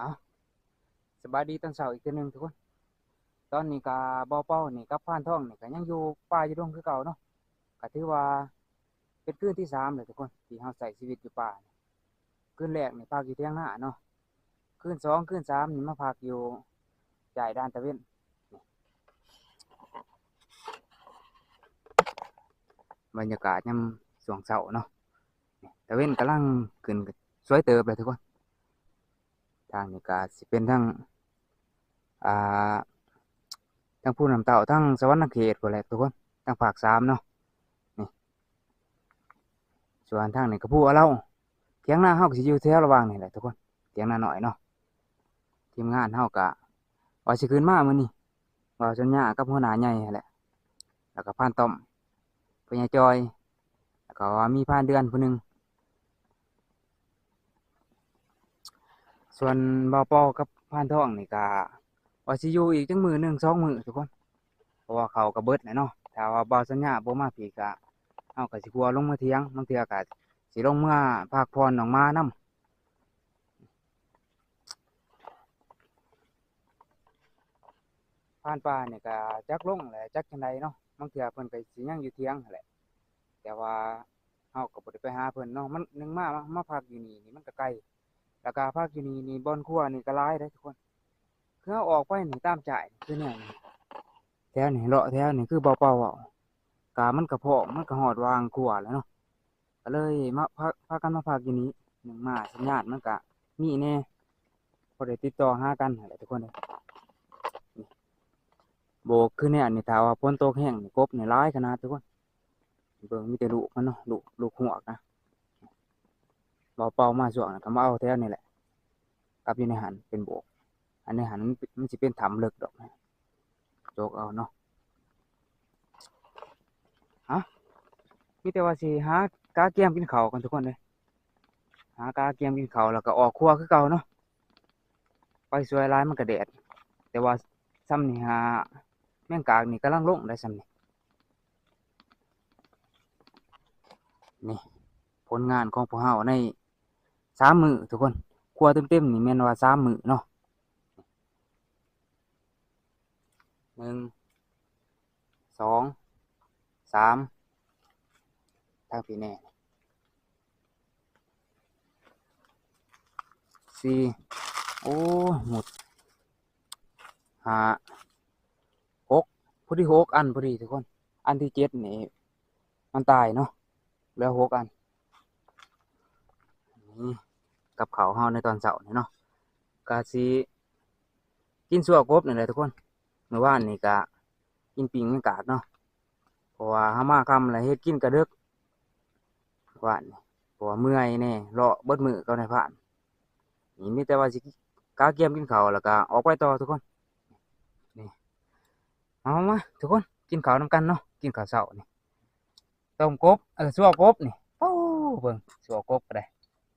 ເອົາ ສະບາຍດີຕອນເຊົ້າອີກເທື່ອໜຶ່ງທຸກຄົນ. ຕອນນີ້ກະບ່າວເປົານີ້ກັບພານທອງນີ້ກະຍັງຢູ່ປ່າຢູ່ດົງຄືເກົ່າເນາະ. ກະຖືວ່າເປັນຄືນທີສາມແລ້ວທຸກຄົນ ທີ່ເຮົາໃຊ້ຊີວິດຢູ່ປ່າ. ຄືນແລກນີ້ພັກຢູ່ຖຽງນາເນາະ, ຄືນສອງ ຄືນສາມນີ້ມາພັກຢູ່ຈ້າຍດ່ານຕາເວັນ. ບັນຍາກາດຍາມຊ່ວງເຊົ້າເນາະ, ຕາເວັນກຳລັງຂຶ້ນ ສວຍເຕີບເລີຍທຸກຄົນ. ທາງນີ້ກະຊິເປັນທາງ ອ່າ ທາງພູນ້ຳເຕົ້າ ທາງສະຫວັນນະເຂດພຸ້ນແຫຼະທຸກຄົນ, ທາງພາກສາມເນາະ. ນີ້ ສ່ວນທາງນີ້ກະພູອາເລົາ. ຖຽງນາເຮົາກະຊິຢູ່ແຖວລະຫວ່າງນີ້ແຫຼະທຸກຄົນ, ຖຽງນານ້ອຍເນາະ. ທີມງານເຮົາກະວ່າຊິຂຶ້ນມາມື້ນີ້ ບ່າວສັນຍາກັບຫົວໜ້າໃຫຍ່ຫັ້ນແຫຼະ ແລ້ວກະພານຕ້ອມ ພໍ່ໃຫຍ່ຈ່ອຍ ແລ້ວກະວ່າມີພານເດືອນຜູ້ໜຶ່ງ. ສ່ວນບ່າວເປົາກັບພານທອງນີ້ກະວ່າຊິຢູ່ອີກຈັກມື້ໜຶ່ງສອງມື້ທຸກຄົນ, ເພາະວ່າເຂົ້າກະເບິດແລ້ວເນາະ. ຖ້າວ່າບ່າວສັນຍາບໍ່ມາພີ້ກະ ເຮົາກະຊິຂົວລົງມາຖຽງ, ບາງເທື່ອກະຊິລົງເມືອພັກຜ່ອນໜອງໝານຳ. ພານປ່ານີ້ກະຈັກລົງແຫຼະ ຈັກຈັ່ງໃດເນາະ, ບາງເທື່ອເພິ່ນກະຊິຍັງຢູ່ຖຽງຫັ້ນແຫຼະ. ແຕ່ວ່າເຮົາກະບໍ່ໄດ້ໄປຫາເພິ່ນເນາະ, ມັນ ໜຶ່ງມາ ມາ ມາພັກຢູ່ນີ້ນີ້ມັນກະໄກ, ແລ້ວກະພັກຢູ່ນີ້ນີ້ບ່ອນຄົວນີ້ກະຫຼາຍເດ້ທຸກຄົນ. ຄືເຮົາອອກໄປນີ້ຕາມຈ້າຍ ຄືແນວນີ້ ແຖວນີ້ ເລາະແຖວນີ້ ຄືບ່າວເປົາເວົ້າ ກະມັນກະພ້ອມ ມັນກະຮອດຫວ່າງຄົວແລ້ວເນາະ. ກະເລີຍມາ ພາ ພາກັນມາພັກຢູ່ນີ້. ໜຶ່ງມາສັນຍານມັນກະມີແດ່ ພໍໄດ້ຕິດຕໍ່ຫາກັນຫັ້ນແຫຼະທຸກຄົນເອີຍ. ນີ້ ໂບກຄືແນວນີ້ ຖ້າວ່າຝົນຕົກແຮງນີ້ ກົບນີ້ຫຼາຍຂະໜາດທຸກຄົນ. ເບິ່ງມີແຕ່ລູກມັນເນາະ, ລູກ ລູກຮວກນະ. ເບົາເປົ່າມາຊ່ວງນັ້ນກະມາເອົາແຖວນີ້ແຫຼະ, ກັບຢູ່ໃນຫັ້ນເປັນໂບກ. ອັນໃນຫັ້ນມັນ ມັນຊິເປັນຖ້ຳເລິກດອກ. ໂຈກເອົາເນາະ. ເອົ້າ ມີແຕ່ວ່າຊິຫາກາກຽມກິນເຂົ້າກ່ອນທຸກຄົນເອີຍ. ຫາກາກຽມກິນເຂົ້າ ແລ້ວກໍອອກຄົວຄືເກົ່າເນາະ. ໄຟສວຍຫຼາຍມັນກໍແດດ, ແຕ່ວ່າຊ່ຳນີ້ຫາແມງກາກນີ້ກຳລັງລົງໄດ໋ຊ່ຳນີ້. ນີ້ຜົນງານຂອງພວກເຮົາໃນສາມມື້ທຸກຄົນ. ຄົວເຕັມໆນີ້ແມ່ນວ່າສາມມື້ເນາະ. ໜຶ່ງ ສອງ ສາມ ທາງພີ້ແນ່ ສີ່ ໂອ້ຍ ໝົດ ຫ້າ ຫົກ ພໍດີຫົກອັນພໍດີທຸກຄົນ. ອັນທີເຈັດນີ້ມັນຕາຍເນາະ, ເຫຼືອຫົກອັນ. ນີ້ກັບເຂົ້າເຮົາໃນຕອນເຊົ້ານີ້ເນາະ, ກະຊິກິນຊົ່ວກົບນີ້ແຫຼະທຸກຄົນ. ມື້ວານນີ້ກະກິນປີ້ງແມງກາກເນາະ, ເພາະວ່າເຮົາມາຄ່ຳແລ້ວເຮັດກິນກະເດິກວານນີ້, ເພາະວ່າເມື່ອຍແດ່ ເລາະເບິດມື້ກັບນາຍພານ. ນີ້ມີແຕ່ວ່າຊິກະກຽມກິນເຂົ້າ ແລ້ວກະອອກໄປຕໍ່ທຸກຄົນ. ນີ້ ເອົາມາທຸກຄົນ ກິນເຂົ້ານຳກັນເນາະ, ກິນເຂົ້າເຊົ້ານີ້. ຕົ້ມກົບ ເອີ ຊົ່ວກົບນີ້ ໂອ້ ເບິ່ງ ຊົ່ວກົບກໍໄດ້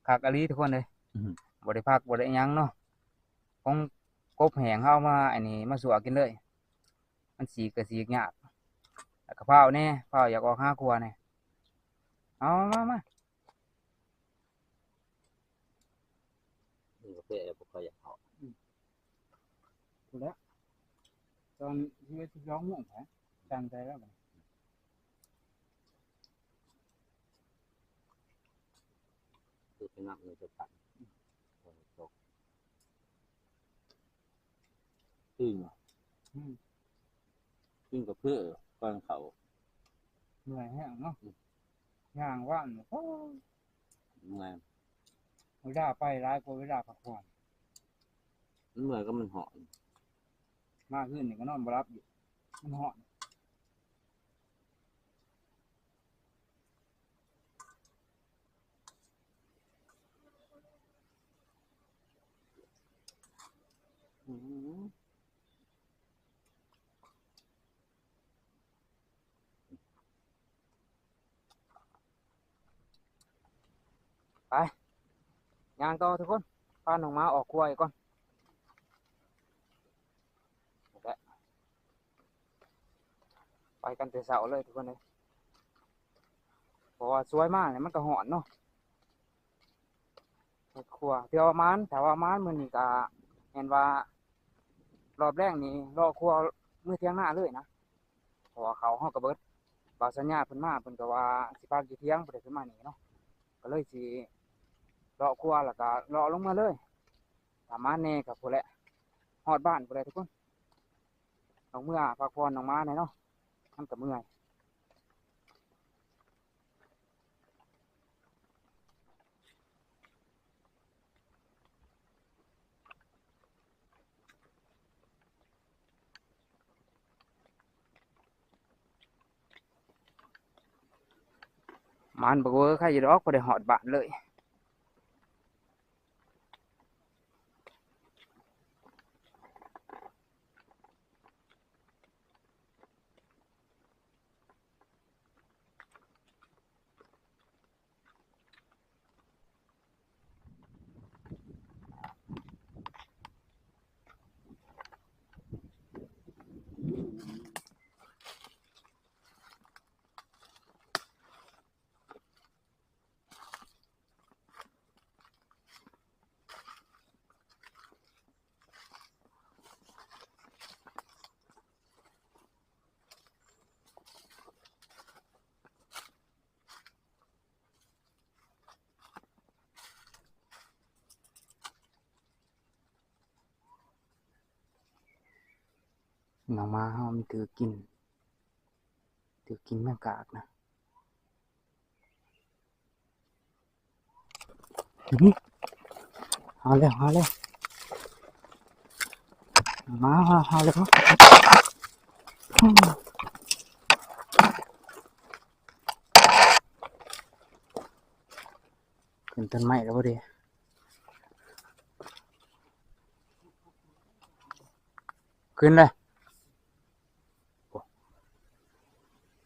ຄັກອີ່ຫຼີທຸກຄົນເອີຍ. ອືມ ບໍ່ໄດ້ພັກບໍ່ໄດ້ຫຍັງເນາະ, ຂອງກົບແຫ້ງເຮົາເອົາມາ ອັນນີ້ ມາຊົ່ວກິນເລີຍ. ມັນສີກກໍສີກຍາກ, ແລ້ວກໍພ້າວແດ່ ພ້າວຢາກອອກຫາຄົວແດ່. ເອົາມາ ມາ ນີ້ກາແຟບໍ່ຄ່ອຍຢາກເຂົ້າ. ອືມ ພຸ້ນແຫຼະ ຕອນສິບເອັດ ສິບສອງໂມງໄປ ສັ່ງໃສ່ແລ້ວບັດນີ້. ຄືໄປນັບເງິນຈະຕັນ ຝົນຕົກ ຕື່ນ ອືມ ຕື່ນກະເພື່ອກ່ອນເຂົ້າ ເມື່ອຍແຮງເນາະ. ອືມ ຍ່າງວານ ໂອ້ຍ ເມື່ອຍ ເວລາໄປຫຼາຍກວ່າເວລາພັກຜ່ອນ. ມັນເມື່ອຍກໍມັນຮ້ອນ, ມາຄືນນີ້ກໍນອນບໍ່ຫຼັບຢູ່ ມັນຮ້ອນ. ອືມ ໄປ ຍ່າງຕໍ່ທຸກຄົນ, ພານ້ອງໝາອອກຄົວອີກກ່ອນ. ໄປກັນແຕ່ເຊົ້າເລີຍທຸກຄົນເອີຍ, ເພາະວ່າສວຍມາແລ້ວມັນກໍຮ້ອນເນາະ. ເຮັດຄົວ ຖືວ່າໝານ ຖ້າວ່າໝານມື້ນີ້ກະແມ່ນວ່າ ລອບແລງນີ້ເລາະຄົວເມືອຖຽງນາເລີຍນະ ເພາະວ່າເຂົ້າເຮົາກະເບິດ. ບ່າວສັນຍາເພິ່ນມາ ເພິ່ນກະວ່າຊິພັກຢູ່ຖຽງ ບໍ່ໄດ້ຂຶ້ນມານີ້ເນາະ ກະເລີຍຊິເລາະຄົວ ແລ້ວກະເລາະລົງເມືອເລີຍ. ຖ້າໝານແດ່ກະພຸ້ນແຫຼະ ຮອດບ້ານພຸ້ນແຫຼະທຸກຄົນ. ອອກເມືອພັກຜ່ອນອອກມາແດ່ເນາະ ມັນກະເມື່ອຍ. ໝານບັກເວີ ໃຄຢູ່ດອກ ພໍໄດ້ຮອດບ້ານເລີຍ. ນ້ອງໝາເຮົາມັນຖືກກິນ ຖືກກິນແມງກາກນະ. ຫາແລ້ວ ຫາແລ້ວ ມາ ຫາ ຫາແລ້ວ ຂຶ້ນຕົ້ນໄມ້ແລ້ວບໍ່ເດ ຂຶ້ນເລີຍ. ໂອ້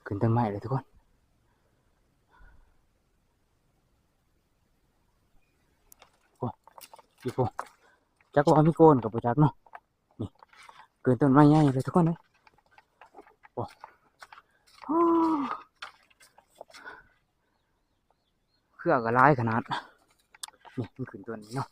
ຂຶ້ນຕົ້ນໄມ້ເລີຍທຸກຄົນ. ໂອ້ ອີໂປ ຈັກວ່າມີໂກນກໍບໍ່ຈັກເນາະ. ນີ້ ຂຶ້ນຕົ້ນໄມ້ໃຫຍ່ເລີຍທຸກຄົນເອີຍ. ໂອ້ ເຄືອກໍຫຼາຍຂະໜາດ. ນີ້ ມັນຂຶ້ນຕົ້ນນີ້ເນາະ.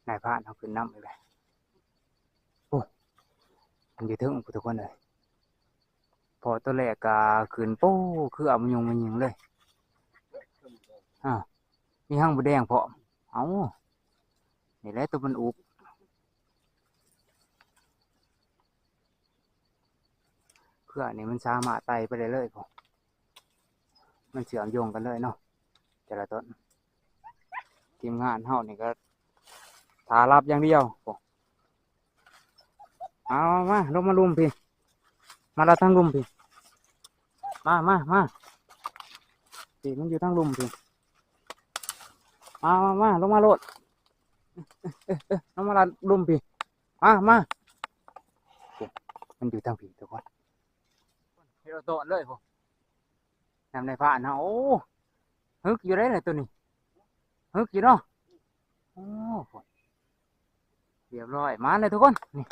ນາຍພານເຮົາຂຶ້ນນຳອີກແລ້ວ. ໂອ້ ມັນຢູ່ເທິງພຸ້ນທຸກຄົນເອີຍ. ເພາະໂຕແລກກະຂຶ້ນ ໂປ້ ຄືເອົາມາຍຸງມາຍິງເລີຍ. ອ້າວ ມີຫາງໝູແດງພ້ອມ. ເອົ້າ ນີ້ແຫຼະໂຕມັນອຸບ. ເຄືອນີ້ມັນສາມາດໄຕ່ໄປໄດ້ເລີຍພຸ້ນ. ມັນເຊື່ອມໂຍງກັນເລີຍເນາະ ແຕ່ລະຕົ້ນ. ທີມງານເຮົານີ້ກໍຖ້າຮັບຢ່າງດຽວ. ເອົາ ມາ ລົງມາລຸ່ມພີ້ ມາລັດທາງລຸ່ມພີ້. ມາ ມາ ມາ ພີ້ ມັນຢູ່ທາງລຸ່ມພີ້. ມາ ມາ ມາ ລົງມາໂລດ. ເອີ ເອີ ເອີ ລົງມາລັດລຸ່ມພີ້. ມາ ມາ ໂອ້ ມັນຢູ່ທາງພີ້ທຸກຄົນ. ເຮັດເອົາໂຕນເລີຍພຸ້ນ ນຳນາຍພານເຮົາ. ໂອ້ ຮຶກຢູ່ເດ້ລະໂຕນີ້ ຮຶກຢູ່ເນາະ. ໂອ້ ຮຽບຮ້ອຍ ມາແລ້ວທຸກຄົນ. ນີ້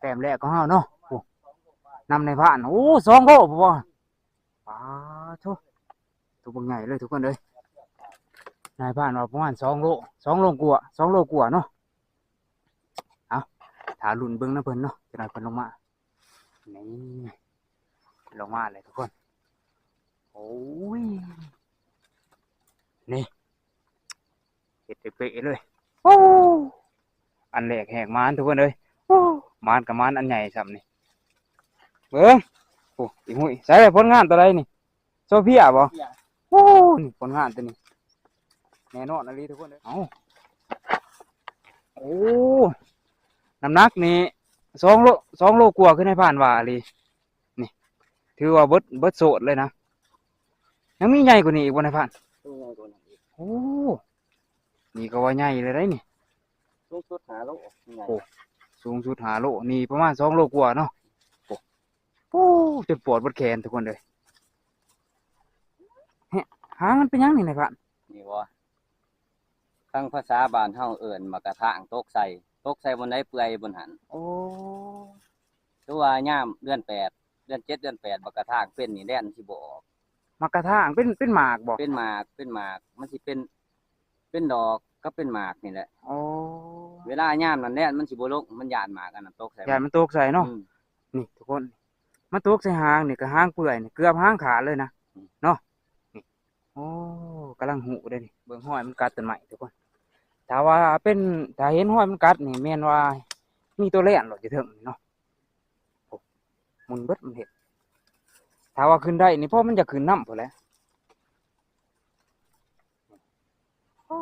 ແຕ້ມແລກຂອງເຮົາເນາະ. ໂອ້ ນຳນາຍພານ ໂອ້ ສອງໂລບໍ່ ປາໂທ້ ໂຕບັກໃຫຍ່ເລີຍທຸກຄົນເອີຍ. ນາຍພານວ່າປະມານສອງໂລ ສອງໂລກວ່າ ສອງໂລກວ່າເນາະ. ເອົາ ຖ້າລຸ້ນເບິ່ງນຳເພິ່ນເນາະ ຈັກໜ້ອຍເພິ່ນລົງມາ. ນີ້ ລົງມາເລີຍທຸກຄົນ. ໂອ້ຍ ນີ້ ເຮັດເປະໆເລີຍ. ໂອ້ ອັນແລກແຫກໝານທຸກຄົນເອີຍ. ໂອ້ ໝານກໍໝານອັນໃຫຍ່ສ່ຳນີ້ ເບິ່ງ. ໂອ້ ອີຫຸ້ຍ ໃສ່ຜົນງານຕົວໃດນີ້? ໂຊເຟຍບໍ່? ໂອ້ ນີ້ຜົນງານຕົວນີ້ ແນ່ນອນອີ່ຫຼີທຸກຄົນເອີຍ. ເອົາ ໂອ້ ນ້ຳໜັກນີ້ສອງໂລ ສອງໂລກວ່າ ຄືນາຍພານວ່າອີ່ຫຼີ. ນີ້ ຖືວ່າເບິດ ເບິດໂສດເລີຍນະ. ຍັງມີໃຫຍ່ກວ່ານີ້ອີກບໍ່ນາຍພານ? ມີໃຫຍ່ກວ່ານັ້ນອີກ. ໂອ້ ນີ້ກໍວ່າໃຫຍ່ເລີຍໄດ໋ນີ້. ສູງສຸດຫ້າໂລ ໃຫຍ່. ໂອ້ ສູງສຸດຫ້າໂລ ນີ້ປະມານສອງໂລກວ່າເນາະ. ໂອ້ ໂອ້ ຈົນປວດເບິດແຂນທຸກຄົນເອີຍ. ຫາງມັນເປັນຫຍັງນີ້ນາຍພານ? ນີ້ບໍ່? ທາງພາສາບ້ານເຮົາເອີ້ນໝາກກະທາງຕົກໃສ່, ຕົກໃສ່ບ່ອນໃດເປື່ອຍບ່ອນນັ້ນ. ໂອ້ ຄືວ່າຍາມເດືອນແປດ ເດືອນເຈັດ ເດືອນແປດ ໝາກກະທາງເປັນນີ້ແດນມັນຊິບໍ່ອອກ. ໝາກກະທາງເປັນ ເປັນໝາກບໍ່? ເປັນໝາກ ເປັນໝາກ ມັນຊິເປັນ ເປັນດອກກັບເປັນໝາກນີ້ແຫຼະ. ໂອ້ ເວລາຍາມນັ້ນແດນມັນຊິບໍ່ລົງ ມັນຢ້ານໝາກອັນນັ້ນຕົກໃສ່ ຢ້ານມັນຕົກໃສ່ເນາະ. ອືມ ນີ້ທຸກຄົນ ມັນຕົກໃສ່ຫາງນີ້ ກໍຫາງເປື່ອຍນີ້ ເກືອບຫາງຂາດເລີຍນະ. ອືມ ເນາະ ນີ້. ໂອ້ ກຳລັງຮູ້ເດ້ນີ້ ເບິ່ງຮອຍມັນກັດຕົ້ນໄມ້ທຸກຄົນ. ຖ້າວ່າເປັນ ຖ້າເຫັນຮອຍມັນກັດນີ້ ແມ່ນວ່າມີຕົວແລ່ນໂລດຢູ່ເທິງນີ້ເນາະ. ໂອ້ ໝຸ່ນເບິດ ມັນເຮັດ. ຖ້າວ່າຂຶ້ນໄດ້ນີ້ ເພາະມັນຢາກຂຶ້ນນຳພຸ້ນແຫຼະ. ໂອ້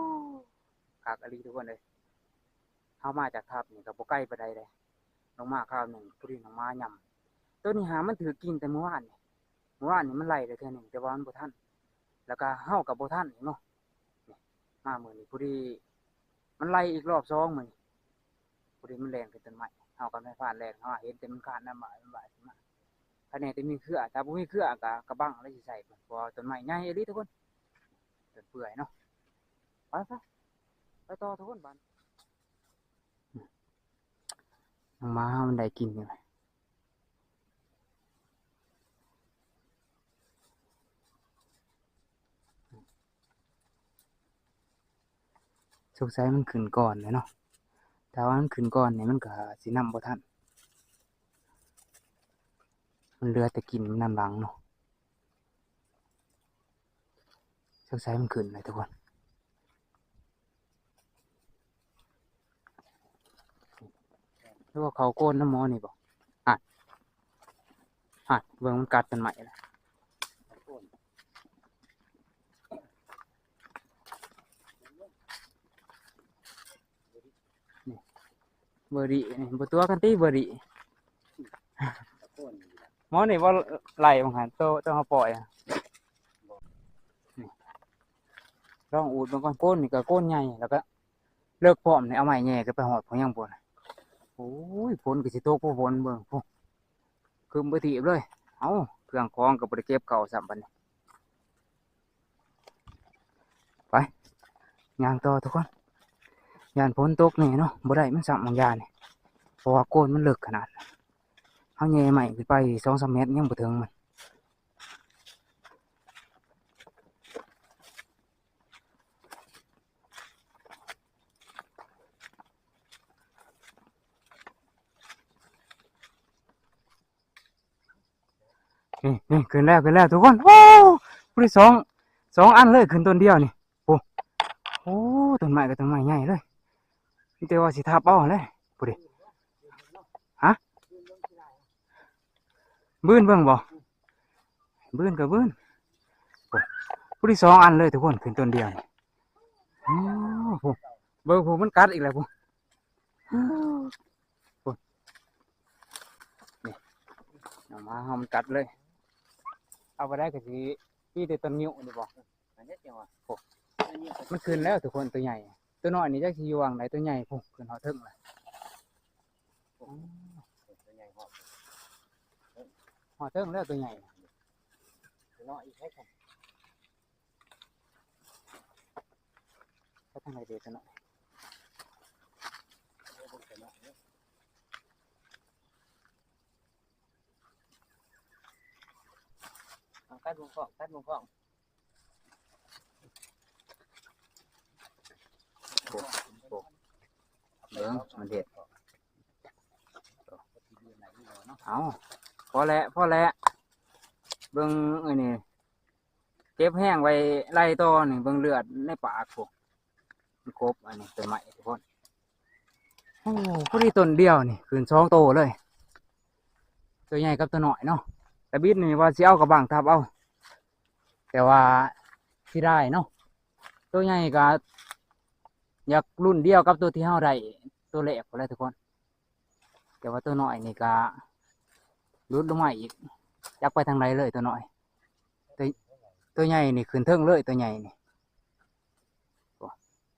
ຄັກອີ່ຫຼີທຸກຄົນເອີຍ. ເຮົາມາຈາກທັບນີ້ກໍບໍ່ໄກປານໃດເດ້. ລົງມາຄາວໜຶ່ງ ພໍດີນ້ອງໝາຫຍ້ຳ. ໂຕນີ້ຫາມັນຖືກກິນແຕ່ມື້ວານນີ້. ມື້ວານນີ້ມັນໄລ່ໄດ້ເທື່ອໜຶ່ງ ແຕ່ວ່າມັນບໍ່ທັນ. ແລ້ວກໍເຮົາກໍບໍ່ທັນອີກເນາະ. ນີ້ ມາມື້ນີ້ພໍດີມັນໄລ່ອີກລອບສອງມື້ນີ້. ພໍດີມັນແລ່ນຂຶ້ນຕົ້ນໄມ້ ເຮົາກໍໄມ່ພາດແລ່ນ ເຮົາເຫັນແຕ່ມັນຄານນ້ຳບາຍ ນ້ຳບາຍຂຶ້ນມາ. ຄັນແນ່ແຕ່ມີເຄືອ ຖ້າບໍ່ມີເຄືອກໍ ກະບັງແລ້ວຊິໃສ່ເພິ່ນ ເພາະວ່າຕົ້ນໄມ້ໃຫຍ່ອີ່ຫຼີທຸກຄົນ ຈົນເປື່ອຍເນາະ. ໄປ ໄປ ໄປຕໍ່ທຸກຄົນບາດນີ້. ນ້ອງໝາເຮົາມັນໄດ້ກິນຢູ່. ສົງໄສມັນຂຶ້ນກ່ອນແຫຼະເນາະ. ຖ້າວ່າມັນຂຶ້ນກ່ອນນີ້ ມັນກໍຊິນຳບໍ່ທັນ. ມັນເຫຼືອແຕ່ກິນນຳຫຼັງເນາະ. ສົງໄສມັນຂຶ້ນແຫຼະທຸກຄົນ. ຫຼືວ່າເຂົາໂກນນຳໝໍນີ້ບໍ່? ຫັ້ນ ຫັ້ນ ເບິ່ງມັນກັດຕົ້ນໄມ້ລະ. ນີ້ ເບີດີ້ນີ້ ບໍ່ຕົວະກັນຕິເບີດີ້. ໝໍນີ້ບໍ່ໄລ່ບັງຫັ້ນ ໂຕ ໂຕເຮົາປ່ອຍ. ນີ້ ລອງອູດເບິ່ງກ່ອນ. ໂກນນີ້ກໍໂກນໃຫຍ່ ແລ້ວກໍເລິກພ້ອມນີ້. ເອົາໄມ້ແຫຍ່ຂຶ້ນໄປຮອດພຸ້ນຍັງບໍ່ນະ. ໂອ້ຍ ຝົນກໍຊິຕົກບໍ່ຝົນເບິ່ງພຸ້ນ ຄຶ້ມປະທີບເລີຍ. ເອົ້າ ເຄື່ອງຂອງກໍບໍ່ໄດ້ເກັບເຂົ້າຊ້ຳບັດນີ້. ໄປ ຍ່າງຕໍ່ທຸກຄົນ. ຢ້ານຝົນຕົກແດ່ເນາະ ບໍ່ໄດ້ມັນຊ້ຳບາງຢ່າງນີ້ ເພາະວ່າໂກນມັນເລິກຂະໜາດ. ເຮົາແຫຍ່ໄມ້ຂຶ້ນໄປສອງສາມແມັດຍັງບໍ່ເຖິງມັນ. ນີ້ ນີ້ ຂຶ້ນແລ້ວ ຂຶ້ນແລ້ວທຸກຄົນ. ໂອ້ ຜູ້ທີ່ສອງ ສອງອັນເລີຍ ຂຶ້ນຕົ້ນດຽວນີ້. ໂອ້ ໂອ້ ຕົ້ນໄມ້ກໍຕົ້ນໄມ້ໃຫຍ່ເລີຍ ມີແຕ່ວ່າຊິທັບເອົາແຫຼະ. ຜູ້ທີ່ ຮະ ບືນເບິ່ງບໍ່? ບືນກໍບືນ. ໂອ້ ຜູ້ທີ່ສອງອັນເລີຍທຸກຄົນ ຂຶ້ນຕົ້ນດຽວນີ້. ໂອ້ ຜູ້ ເບິ່ງຜູ້ມັນກັດອີກແລ້ວຜູ້. ໂອ້ ນີ້ ເອົາມາເຮົາມັນກັດເລີຍ. ເອົາບໍ່ໄດ້ກໍຊິມີແຕ່ຕົ້ນງິ້ວນີ້ບໍ່? ໂອ້ ມັນຂຶ້ນແລ້ວທຸກຄົນ ຕົວໃຫຍ່. ຕົວນ້ອຍນີ້ຈັກຊິຢູ່ຫວ່າງໃດ ຕົວໃຫຍ່ພຸ້ນ ຂຶ້ນຮອດເທິງລະ. ໂອ້ ຕົວໃຫຍ່ຮອດ ຮອດເທິງແລ້ວ ຕົວໃຫຍ່. ຕົວນ້ອຍອີກໃສຊັ້ນ? ໄປທາງໃດເດຕົວນ້ອຍ? ເອົາ ກັດວົງກ້ອງ ກັດວົງກ້ອງ. ໂອ້ ໂອ້ ເບິ່ງມັນເຮັດ. ເອົາ ພໍແລ້ວ ພໍແລ້ວ. ເບິ່ງອັນນີ້ ເຈັບແຮງໄວ້ໄລ່ຕໍ່ນີ້ ເບິ່ງເລືອດໃນປາກພຸ້ນ. ມັນກົບອັນນີ້ຕົ້ນໄມ້ທຸກຄົນ. ໂອ້ ພໍດີຕົ້ນດຽວນີ້ຂຶ້ນສອງໂຕເລີຍ ຕົວໃຫຍ່ກັບຕົວນ້ອຍເນາະ. ຕາບິດນີ້ວ່າຊິເອົາກະບັງທັບເອົາ ແຕ່ວ່າເສຍດາຍເນາະ. ຕົວໃຫຍ່ກໍຢາກລຸ້ນດຽວກັບຕົວທີ່ເຮົາໄດ້ຕົວແລກພຸ້ນແຫຼະທຸກຄົນ. ແຕ່ວ່າຕົວນ້ອຍນີ້ກໍຫຼຸດລົງມາອີກ ຈັກໄປທາງໃດເລີຍຕົວນ້ອຍ. ຕົວ ຕົ ຕົວໃຫຍ່ນີ້ຂຶ້ນເທິງເລີຍ ຕົວໃຫຍ່ນີ້. ໂອ້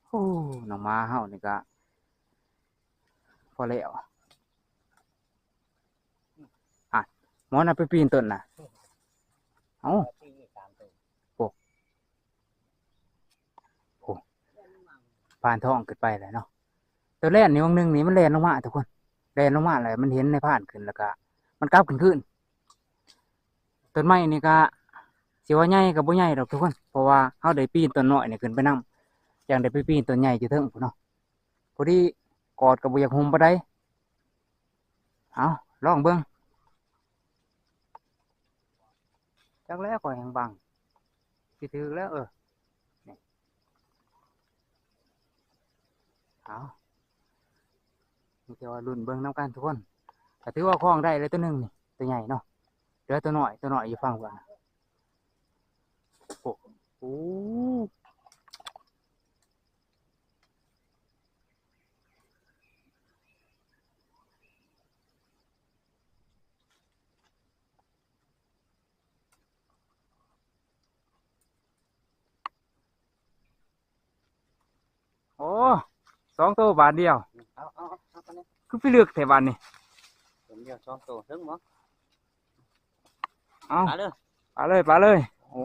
ໂອ້ ນ້ອງໝາເຮົານີ້ກະພໍແລ້ວ. ອ່ະ ໝໍນະໄປປີນຕົ້ນນະ. ເອົ້າ ໂອ້ ໂອ້ ຜ່ານທ້ອງຂຶ້ນໄປແລ້ວເນາະ. ຕົວແລ່ນນີ້ຫວ່າງໜຶ່ງນີ້ມັນແລ່ນລົງມາທຸກຄົນ ແລ່ນລົງມາແລ້ວມັນເຫັນນາຍພານຂຶ້ນ ແລ້ວກະມັນກັບຂຶ້ນຄືນ. ຕົ້ນໄມ້ນີ້ກະຊິວ່າໃຫຍ່ກະບໍ່ໃຫຍ່ດອກທຸກຄົນ ເພາະວ່າເຮົາໄດ້ປີນຕົ້ນນ້ອຍນີ້ຂຶ້ນໄປນຳ ຈັ່ງໄດ້ໄປປີນຕົ້ນໃຫຍ່ຢູ່ເທິງພຸ້ນເນາະ. ພໍດີກອດກະບໍ່ຢາກຫຸ້ມປານໃດ. ເອົາ ລອງເບິ່ງ. ຈັກແລ້ວ ຂ້ອຍແຮ່ງບັງ ຊິຖືກແລ້ວ. ເອີ ນີ້ ເອົາ ມີແຕ່ວ່າລຸ້ນເບິ່ງນຳກັນທຸກຄົນ. ກະຖືວ່າຄອງໄດ້ແລ້ວຕົວໜຶ່ງນີ້ ຕົວໃຫຍ່ເນາະ. ເຫຼືອຕົວນ້ອຍ ຕົວນ້ອຍຢູ່ຝັ່ງພຸ້ນ. ໂອ້ ໂອ້ ໂອ້ ສອງໂຕບາດດຽວ. ເອົາ ເອົາ ເອົາ ເອົາ ຄືໄປເລືອກແທ້ບາດນີ້ ຕົວດຽວສອງໂຕເຖິງບໍ່? ເອົາ ປາເລີຍ ປາເລີຍ ປາເລີຍ. ໂອ້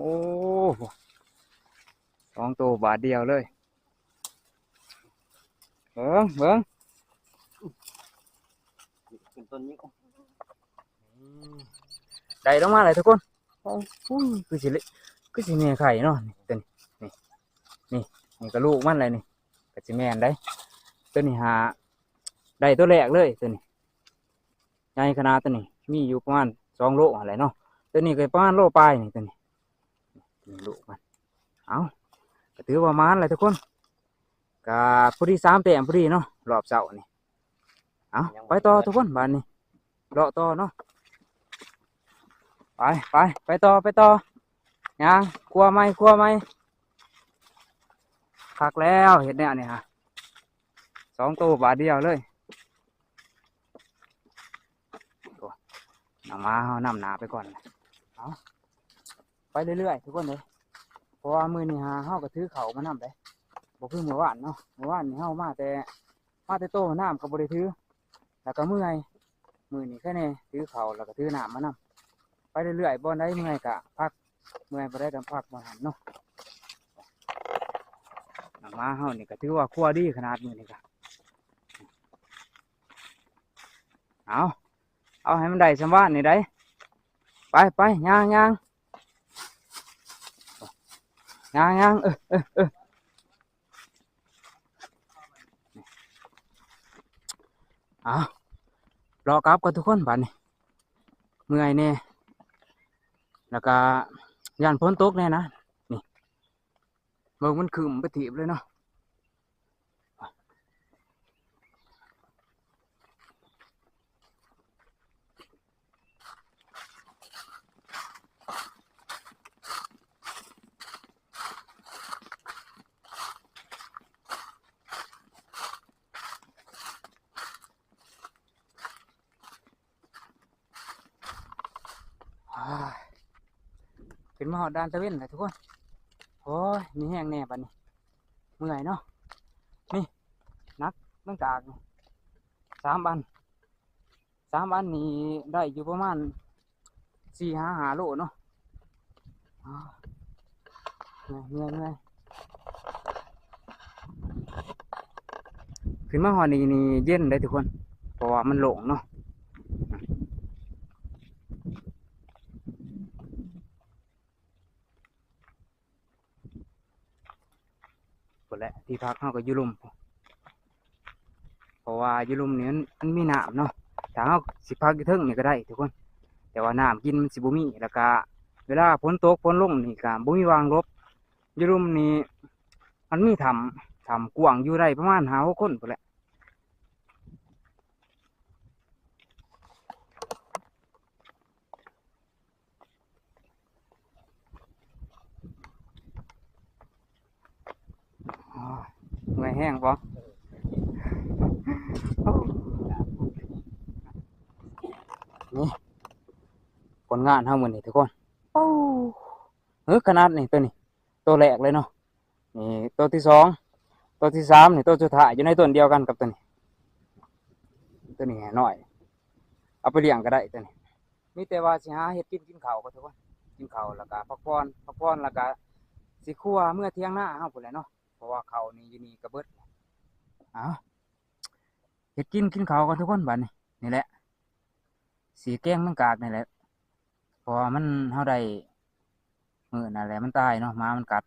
ສອງໂຕບາດດຽວເລີຍ. ເບິ່ງ ເບິ່ງ ຂຶ້ນຕົ້ນນີ້ ອືມ ໄດ້ລົງມາແລ້ວທຸກຄົນ. ໂອ້ຍ ຄືຊິເລະ ຄືຊິແມ່ໄຂ່ເນາະ ນີ້ ຕົວນີ້ ນີ້ ນີ້ ນີ້ກະລູກມັນແຫຼະນີ້ ກະຊິແມ່ນໄດ໋. ຕົວນີ້ຫາໄດ້ຕົວແລກເລີຍ ຕົວນີ້ໃຫຍ່ຂະໜາດ. ຕົວນີ້ມີຢູ່ປະມານສອງໂລຫັ້ນແຫຼະເນາະ. ຕົວນີ້ກະປະມານໂລປາຍນີ້ ຕົວນີ້ ນີ້ລູກມັນ. ເອົາ ກະຖືວ່າໝານແຫຼະທຸກຄົນ ກະພໍດີສາມແຕ້ມພໍດີເນາະ ຮອບເຊົ້ານີ້. ເອົາ ໄປຕໍ່ທຸກຄົນ ບາດນີ້ເລາະຕໍ່ເນາະ. ໄປ ໄປ ໄປຕໍ່ ໄປຕໍ່ ຍ່າງ ຄົວໃໝ່ ຄົວໃໝ່. ຄັກແລ້ວ ເຮັດແນວນີ້ຫາ ສອງໂຕບາດດຽວເລີຍ. ໂອ້ ນ້ອງໝາເຮົານຳໜ້າໄປກ່ອນ. ເອົາ ໄປເລື້ອຍໆທຸກຄົນເດີ ເພາະວ່າມື້ນີ້ຫາເຮົາກະຖືເຂົ້າມານຳເດ້ ບໍ່ຄືມື້ວານເນາະ. ມື້ວານນີ້ເຮົາມາແຕ່ ມາແຕ່ໂຕ ນ້ຳກະບໍ່ໄດ້ຖື ແລ້ວກະເມື່ອຍ. ມື້ນີ້ໃຄແນ່ ຖືເຂົ້າແລ້ວກະຖືນ້ຳມານຳ. ໄປເລື້ອຍໆ ບ່ອນໃດເມື່ອຍກະພັກ ເມື່ອຍບ່ອນໃດກະພັກບ່ອນຫັ້ນເນາະ. ນ້ອງໝາເຮົານີ້ກະຖືວ່າຄົວດີຂະໜາດມື້ນີ້ກະ. ເອົາ ເອົາໃຫ້ມັນໄດ້ສ່ຳວານນີ້ໄດ໋. ໄປ ໄປ ຍ່າງ ຍ່າງ ຍ່າງ ຍ່າງ ເອີ ເອີ ເອີ. ເອົາ ເລາະກັບກ່ອນທຸກຄົນ ບາດນີ້ ເມື່ອຍແນ່ ແລ້ວກະຢ້ານຝົນຕົກແນ່ນະ. ນີ້ ເບິ່ງມັນຄຶ້ມໄປທີບເລີຍເນາະ. ອ້າຍ ຂຶ້ນມາຮອດດ່ານຕາເວັນແລ້ວທຸກຄົນ. ໂອ້ຍ ມີແຮງແນ່ບາດນີ້ ເມື່ອຍເນາະ. ນີ້ ໜັກ ເບິ່ງກາກນີ້ ສາມອັນ ສາມອັນນີ້ໄດ້ຢູ່ປະມານສີ່ຫາຫ້າໂລເນາະ. ເມື່ອຍ ເມື່ອຍ ເມື່ອຍ. ຂຶ້ນມາຮອດນີ້ນີ້ເຢັນໄດ໋ທຸກຄົນ ເພາະວ່າມັນໂລ່ງເນາະ. ພຸ້ນແຫຼະ ທີ່ພັກເຮົາກະຢູ່ລຸ່ມ ເພາະວ່າຢູ່ລຸ່ມນີ້ມັນ ມັນມີນ້ຳເນາະ. ຖ້າເຮົາຊິພັກຢູ່ເທິງນີ້ກະໄດ້ທຸກຄົນ ແຕ່ວ່ານ້ຳກິນມັນຊິບໍ່ມີ ແລ້ວກະເວລາຝົນຕົກຝົນລົງນີ້ກະບໍ່ມີຫວ່າງຫຼົບ. ຢູ່ລຸ່ມນີ້ມັນມີຖ້ຳ ຖ້ຳກວ້າງ ຢູ່ໄດ້ປະມານຫ້າຫົກຄົນພຸ້ນແຫຼະ. ໂອ້ຍ ເມື່ອຍແຮງບໍ່? ນີ້ ຜົນງານເຮົາມື້ນີ້ທຸກຄົນ. ໂອ້ ขนาดนี้ ตัวนี้ ตัวแรกเลยเนาะ นี่ตัวที่สอง ตัวที่สาม นี่ตัวสุดท้าย อยู่ในต้นเดียวกันกับตัวนี้ ตัวนี้น้อย เอาไปเลี้ยงก็ได้ตัวนี้ มีแต่ว่าสิหาเฮ็ดกิน กินข้าวก่อนทุกคน กินข้าวแล้วก็พักผ่อน พักผ่อนแล้วก็สิครัวเมือเถียงนาเฮาพู้นแหละเนาะ เพราะว่าข้าวนี่อยู่นี่ก็เบิด เอา เฮ็ดกิน กินข้าวก่อนทุกคนบัดนี้ นี่แหละ สิแกงแมงกากนี่แหละ เพราะว่ามัน เฮาได้มื้อนั่นแหละมันตายเนาะ หมามันกัด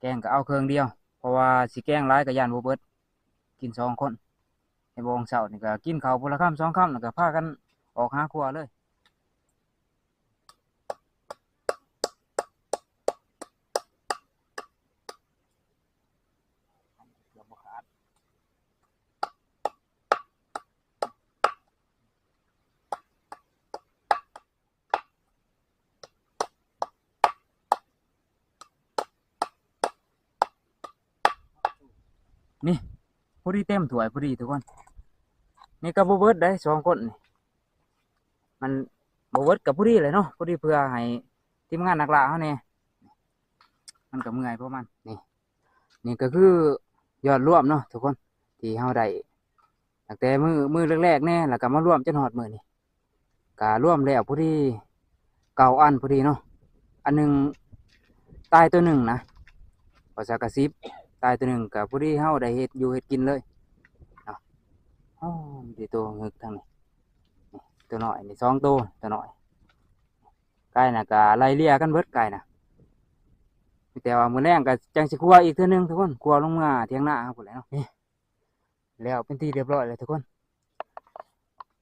แกงก็เอาเครื่องเดียว เพราะว่าสิแกงหลายก็ย้านบ่เบิด กินสองคน ในบ่วงเช้านี่ก็กินข้าวผู้ละคำสองคำ แล้วก็พากันออกหาครัวเลย นี่ พอดีเต็มถ้วยพอดีทุกคน นี่ก็บ่เบิดได้สองคนนี่ มันบ่เบิดก็พอดีเลยเนาะ พอดีเพื่อให้ทีมงานนักล่าเฮาแหน่ มันก็เมื่อยพวกมัน นี่ นี่ก็คือยอดรวมเนาะทุกคน ที่เฮาได้ตั้งแต่มื้อ มื้อแรกๆแหน่ แล้วก็มารวมจนฮอดมื้อนี้ ก็รวมแล้วพอดีเก้าอันพอดีเนาะ อันหนึ่งตายตัวหนึ่งนะ ว่าซะก็สิบ ตายตัวหนึ่ง ก็พอดีเฮาได้เฮ็ดอยู่เฮ็ดกินเลยเนาะ โอ้ มีแต่ตัวเงือกทั้งนี้ นี่ ตัวน้อยนี่สองตัว ตัวน้อย ไก่น่ะก็ไล่เลี่ยกันเบิดไก่น่ะ มีแต่ว่ามื้อแลงก็จั่งสิครัวอีกเทื่อหนึ่งทุกคน ครัวลงเมือเถียงนาเฮาพู้นแหละเนาะ นี่ แล้วเป็นที่เรียบร้อยแล้วทุกคน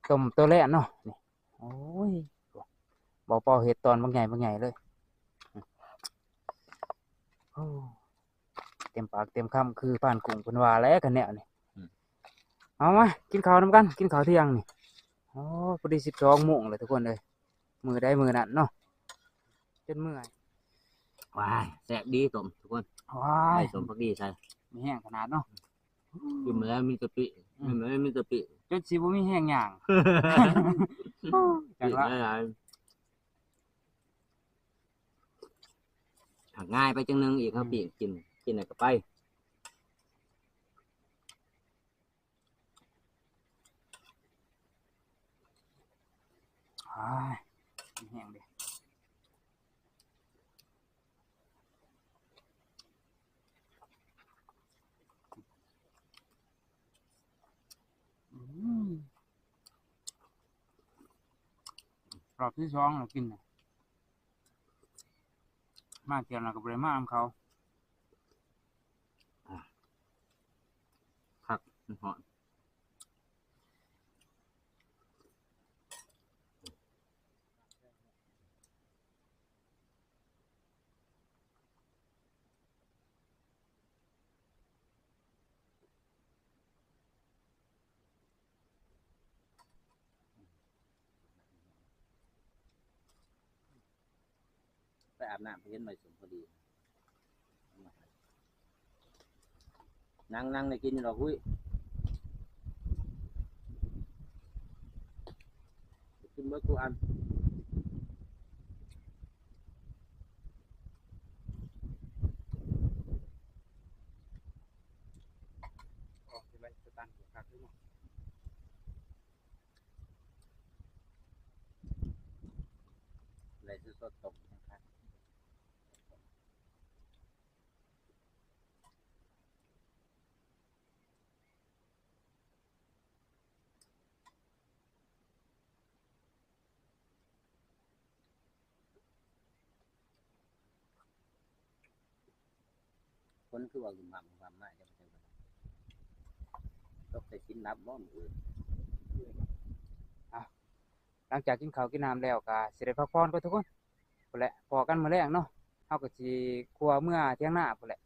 ต้มตัวแรกเนาะ นี่ โอ้ย บ่าวเปาเฮ็ดตอนบักใหญ่บักใหญ่เลย โอ้ เต็มปากเต็มคำ คือพานกุ้งเพิ่นว่าแหละ คันแนวนี้ อืม เอามากินข้าวนำกัน กินข้าวเที่ยงนี่ โอ้ พอดีสิบสองโมงแล้วทุกคนเอ้ย มื้อใดมื้อนั้นเนาะ จนเมื่อย ว้าย แซ่บดีต้มทุกคน ว้าย ใส่ส้มผักดีใส่ มีแฮงขนาดเนาะ กินมาแล้วมีสติ อืม กินมาแล้วมีสติ จนสิบ่มีแฮงย่าง จักละ กินหลายๆ หากง่ายไปจังหนึ่งอีก อืม เฮาปิ้งกิน กินแล้วก็ไป อ้าย มีแฮงเด้ อืม รอบที่สองแล้วกินน่ะ มาเที่ยวน่ะก็บ่ได้มานำเขา อ่ะ คัก มันฮ้อน ไปอาบน้ำ ไปเห็นใบสมพอดี นั่ง นั่งได้กินอยู่ดอก หุ้ย กินเบิดทุกอัน ออกสิไปสตันคักอยู่เนาะ ได้สดๆ ต้มนะครับ ฝนคือว่าบึ้มบ้ามบึ้มบ้ามมา จักจั่งใด ตกใส่ฝนดับบ่มื้ออื่น อ่ะ หลังจากกินข้าวกินน้ำแล้วก็สิได้พักผ่อนก่อนทุกคน พู้นแหละ พ้อกันมื้อแลงเนาะ เฮาก็สิครัวเมือเถียงนาพู้นแหละ